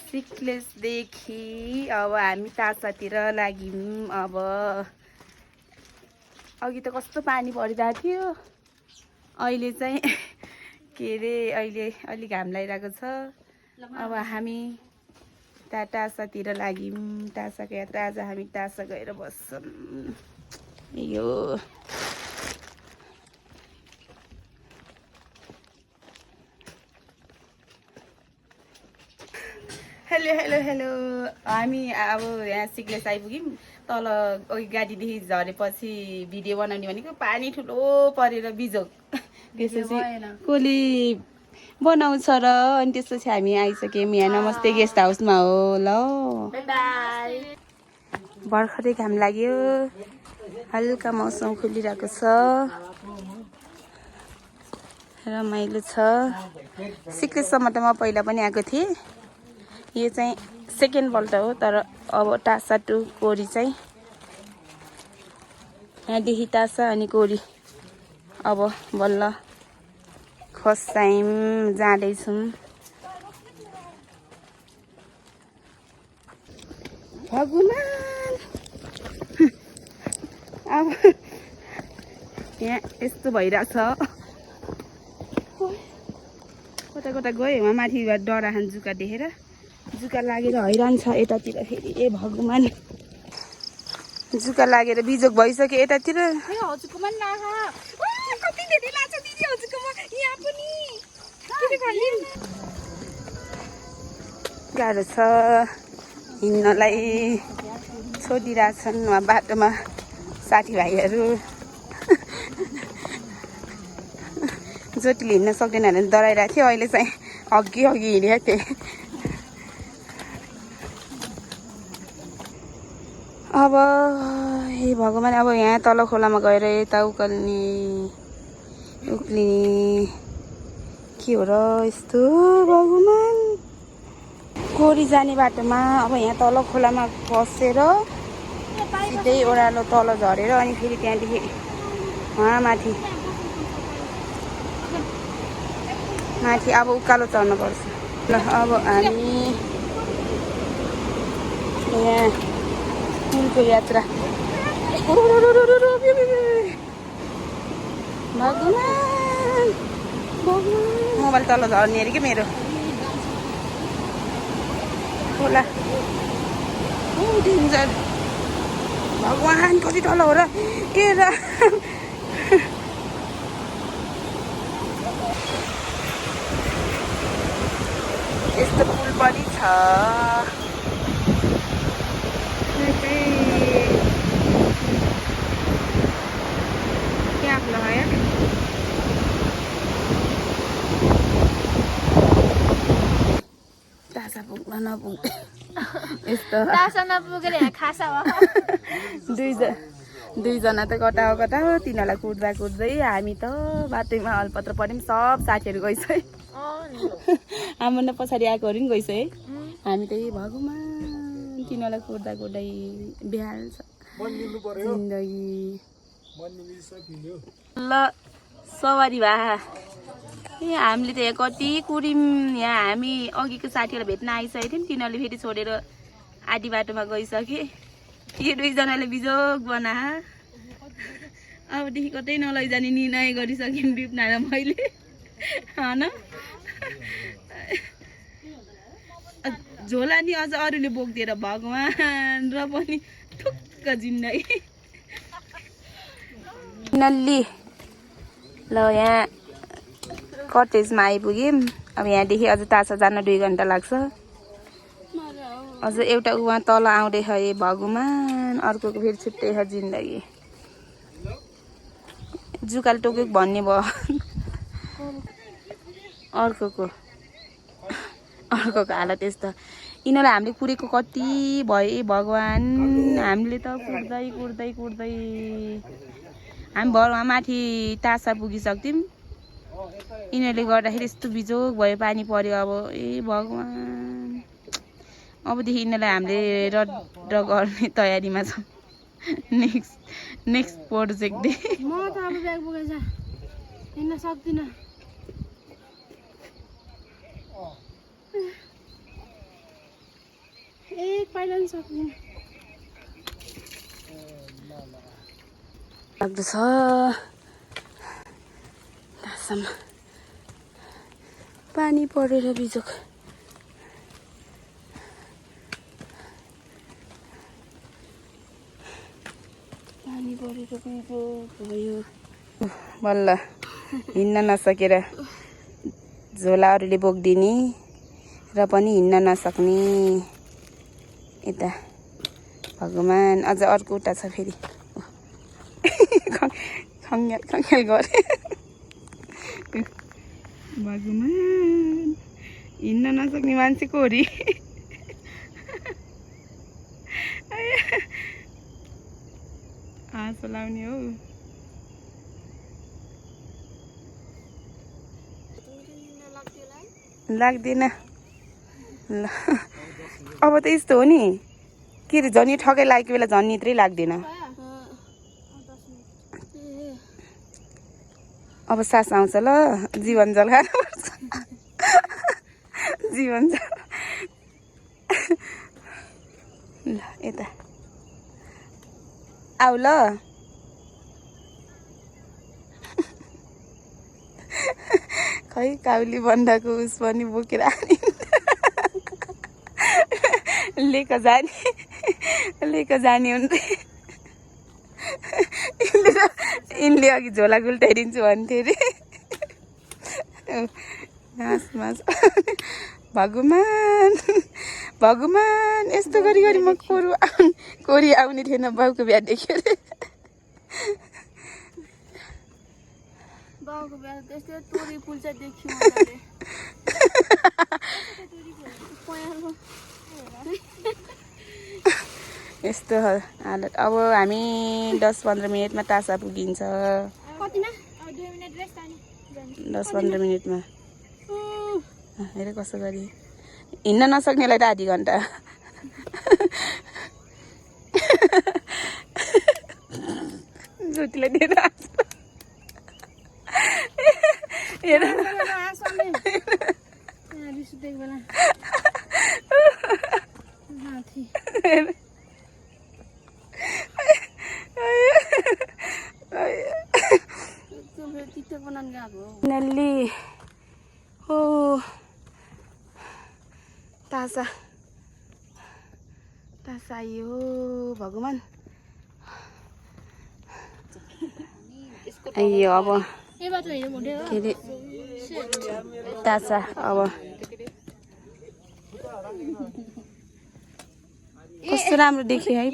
सिक्लेसदेखि अब हामी तासातिर लाग्यौँ। अब अघि त कस्तो पानी परिरहेको थियो, अहिले चाहिँ के अरे अहिले अलि घाम लागिरहेको छ। अब हामी टासातिर लाग्यौँ। टासाको यात्रा आज हामी टासा गएर बस्छौँ। यो हेलो हेलो हेलो, हामी अब यहाँ सिक्लेस आइपुग्यौँ। तल अघि गाडीदेखि झरेपछि भिडियो बनाउने भनेको पानी ठुलो परेर बिजोग, त्यसपछि कसले बनाउँछ र। अनि त्यसपछि हामी आइसक्यौँ यहाँ नमस्ते गेस्ट हाउसमा हो। ल भर्खरै घाम लाग्यो, हल्का मौसम खुलिरहेको छ, रमाइलो छ। सिक्लेससम्म त म पहिला पनि आएको थिएँ। यो चाहिँ सेकेन्ड पल्ट हो। तर अब टासा टु कोरी चाहिँ यहाँदेखि टासा अनि कोरी अब बल्ल खसायौँ, जाँदैछौँ। भगवान अब यहाँ यस्तो भइरहेछ, कता कता गयो वहाँ माथि डराहान जुका देखेर, जुका लागेर हैरान छ यतातिर फेरि। ए भगवान, जुका लागेर बिजोग भइसक्यो यतातिर। गाह्रो छ हिँड्नलाई, छोडिरहेछन् वहाँ बाटोमा साथीभाइहरू। जतिले हिँड्न सक्दैन भने डराइरहेको थियो, अहिले चाहिँ अघि अघि हिँडेको थिएँ। अब हे भगवान, अब यहाँ तल खोलामा गएर यता उक्लिने के हो र यस्तो भगवान। कोरी जाने बाटोमा अब यहाँ तल खोलामा फसेर सिधै ओह्रालो तल झरेर अनि फेरि त्यहाँदेखि वहाँ माथि अब उकालो चढ्नु पर्छ। ल अब हामी यहाँ पुलको यात्रा। मोबाइल तल झर्ने अरे कि मेरो। होला डेन्जर, भगवान कति तल हो र के र। यस्तो पुल पनि छ। क्या लगाया टासा पुग्न नपुग्दै यस्तो टासा नपुगेर यहाँ खासा दुईजना त कता हो कता हो, तिनीहरूलाई कुद्दा कुद्दै हामी त बाटैमा अलपत्र पऱ्यौँ। सब साथीहरू गइसक्यो, हाम्रो न पछाडि आएकोहरू पनि गइसक्यो है। हामी त यही भगवान तिनीहरूलाई कुद्दा कुद्दै बिहाल छ जिन्दगी। ल सवारी भा हामीले त यहाँ कति कुर्यौँ। यहाँ हामी अघिको साथीहरूलाई भेट्न आइसकेको थियौँ, तिनीहरूले फेरि छोडेर आधी बाटोमा गइसके। यो दुईजनाले बिजोग बना। अबदेखि कतै नलैजाने निर्णय गरिसक्यौँ बिपना र मैले, होइन। झोला नि अझ अरूले बोकिदिएर भगवान, र पनि ठुक्क जिन्दगी नल्ली। ल यहाँ कटेजमा आइपुग्यौँ। अब यहाँदेखि अझ टासा जान 2 घन्टा लाग्छ। अझ एउटा उहाँ तल आउँदै है भगवान, अर्कोको फेरि छुट्टै छ जिन्दगी। जुकाल टोकेको भन्ने भयो अर्कोको हालत यस्तो। यिनीहरूलाई हामीले कुरेको कति भयो भगवान। हामीले त कुर्दै कुर्दै कुर्दै हामी भरमा माथि टासा पुगिसक्थ्यौँ। यिनीहरूले गर्दाखेरि यस्तो बिजोग भयो, पानी पर्यो। अब ए भगवान, अबदेखि यिनीहरूलाई हामीले रद्द गर्ने तयारीमा छौँ। नेक्स्ट प्रोजेक्टदेखि म त अब ब्याग बोकेर हिँड्न सक्दिनँ। पहिला नि सक्दिनँ लाग्दछ तासमा पानी परेर बिजोक पानी परेर बिजोक भयो बल्ल हिँड्न नसकेर झोला अरूले बोकिदिने र पनि हिँड्न नसक्ने यता भगवान अझ अर्को उता छ फेरि खङ्ग्याल खङ्ग्याल गरे भगवान हिँड्न नसक्ने मान्छेको होरी हाँसो लाउने हो लाग्दैन ल अब त यस्तो हो नि के अरे झन् ठकै लागेको बेला झन् निद्रै लाग्दैन अब सास आउँछ ल जीवन जल खानुपर्छ जीवन जल ल यता आऊ ल खै काउली बन्दाको उस पनि बोकेर लिएको जाने हुन्थे यिनले अघि झोला गुल्टाइदिन्छु भन्थ्यो अरे घाँस मास भगवान भगवान यस्तो गरी गरी म कोरी आउने थिएन बाउको बिहा देख्यो अरे बाउको बिहा त्यस्तै तोरी फुल चाहिँ देख्यो मजाले यस्तो हालत अब हामी 10-15 मिनटमा तासा पुगिन्छ कतिमा 2 मिनेट रेस्ट अनि 10-15 मिनटमा हेर कसो गरी हिँड्न नसक्नेलाई त आधी घन्टा ज्योतिलाई दिएर हेर नल्ली हो तासा आयो भगवान आयो अब के अरे तासा अब कस्तो राम्रो देखियो है